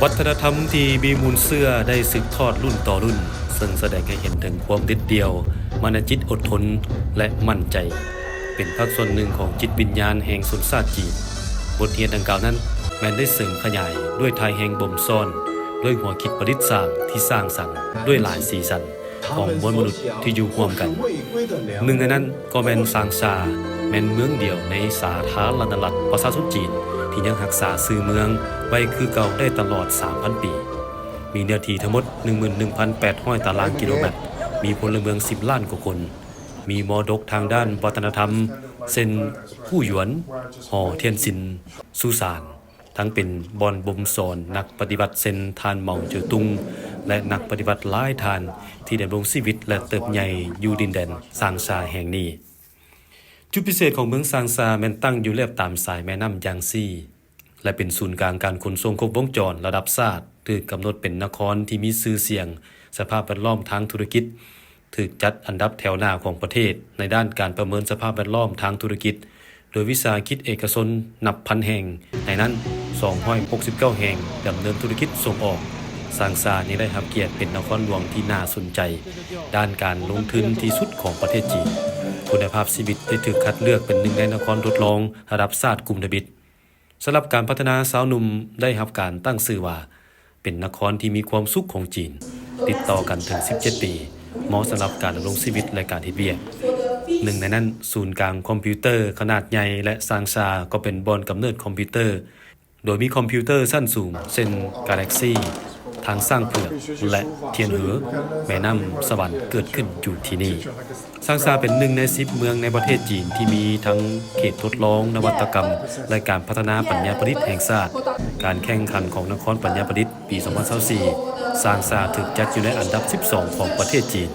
ວັດທະນະທຳທີ່ມີມູນເຊື້ອໄດ້ສືບທອດລຸ້ນຕໍ່ລຸ້ນ, ເຊິ່ງສະແດງໃຫ້ເຫັນເຖິງຄວາມເດັດດ່ຽວ, ມານະຈິດອົດທົນ ແລະ ໝັ້ນໃຈ, ເປັນພາກສ່ວນໜຶ່ງຂອງຈິດວິນຍານແຫ່ງຊົນຊາດຈີນ. ບົດຮຽນດັ່ງກ່າວນັ້ນ ແມ່ນໄດ້ເສີມຂະຫຍາຍດ້ວຍທ່າແຮງບົ່ມຊ້ອນ, ດ້ວຍຫົວຄິດປະດິດສ້າງທີ່ສ້າງສັນ, ດ້ວຍຫຼາຍສີສັນ ຂອງມວນມະນຸດທີ່ຢູ່ຮ່ວມກັນ. ໜຶ່ງໃນນັ້ນກໍແມ່ນຊາງຊາ, ແມ່ນເມືອງດຽວໃນສາທາລະນະລັດປະຊາຊົນຈີນ ທີ່ຍັງຮັກສາຊື່ເມືອງໄວ້ຄືເກົ່າໄດ້ຕະຫຼອດສາມພັນປີ, ມີເນື້ອທີ່ທັງໝົດໜຶ່ງໝື່ນໜຶ່ງພັນແປດຮ້ອຍຕາລາງກິໂລແມັດ, ມີພົນລະເມືອງສິບລ້ານກວ່າຄົນ, ມີມໍລະດົກທາງດ້ານວັດທະນະທຳ ເຊັ່ນ ອູ່ຢວນ, ຫໍທຽນຊິນ, ສຸສານ, ທັງເປັນບ່ອນບົ່ມສອນນັກປະຕິວັດເຊັ່ນ ທ່ານ ເໝົາເຈີຕຸງ ແລະ ນັກປະຕິວັດຫຼາຍທ່ານທີ່ດຳລົງຊີວິດ ແລະ ເຕີບໃຫຍ່ຢູ່ດິນແດນຊາງຊາແຫ່ງນີ້. ຈຸດພິເສດຂອງເມືອງຊາງຊາແມ່ນຕັ້ງຢູ່ລຽບຕາມສາຍແມ່ນ້ຳຢາງຊີ ແລະ ເປັນສູນກາງການຂົນສົ່ງຄົບວົງຈອນລະດັບຊາດ, ຖືກກຳນົດເປັນນະຄອນທີ່ມີຊື່ສຽງສະພາບແວດລ້ອມທາງທຸລະກິດ, ຖືກຈັດອັນດັບແຖວໜ້າຂອງປະເທດໃນດ້ານການປະເມີນສະພາບແວດລ້ອມທາງທຸລະກິດ ໂດຍວິສາຫະກິດເອກະຊົນນັບພັນແຫ່ງ, ໃນນັ້ນ ສອງຮ້ອຍຫົກສິບເກົ້າແຫ່ງດຳເນີນທຸລະກິດສົ່ງອອກ. ຊາງຊາຍັງໄດ້ຮັບກຽດເປັນນະຄອນຫຼວງທີ່ໜ້າສົນໃຈດ້ານການລົງທຶນທີ່ສຸດຂອງປະເທດຈີນ. ຄຸນນະພາບຊີວິດໄດ້ຖືກຄັດເລືອກເປັນໜຶ່ງໃນນະຄອນທົດລອງລະດັບຊາດກຸ່ມທຳອິດ. ສຳລັບການພັດທະນາຊາວໜຸ່ມໄດ້ຮັບການຕັ້ງຊື່ວ່າ ເປັນນະຄອນທີ່ມີຄວາມສຸກຂອງຈີນ, ຕິດຕໍ່ກັນເຖິງສິບເຈັດປີ, ເໝາະສຳລັບການດຳລົງຊີວິດ ແລະ ການເຮັດວຽກ. ໜຶ່ງໃນນັ້ນ, ສູນກາງຄອມພິວເຕີຂະໜາດໃຫຍ່ ແລະ ຊາງຊາກໍເປັນບ່ອນກຳເນີດຄອມພິວເຕີ, ໂດຍມີຄອມພິວເຕີຊັ້ນສູງ ເຊັ່ນ ກາແລັກຊີ, ທາງຊ້າງເຜືອກ ແລະ ທຽນເຫີ, ແມ່ນ້ຳສະຫວັນເກີດຂຶ້ນຢູ່ທີ່ນີ້. ຊາງຊາເປັນໜຶ່ງໃນສິບເມືອງໃນປະເທດຈີນທີ່ມີທັງເຂດທົດລອງນະວັດຕະກຳ ແລະ ການພັດທະນາປັນຍາປະດິດແຫ່ງຊາດ. ການແຂ່ງຂັນຂອງນະຄອນປັນຍາປະດິດປີສອງພັນຊາວສີ່ ຊາງຊາຖືກຈັດຢູ່ໃນອັນດັບສິບສອງຂອງປະເທດຈີນ.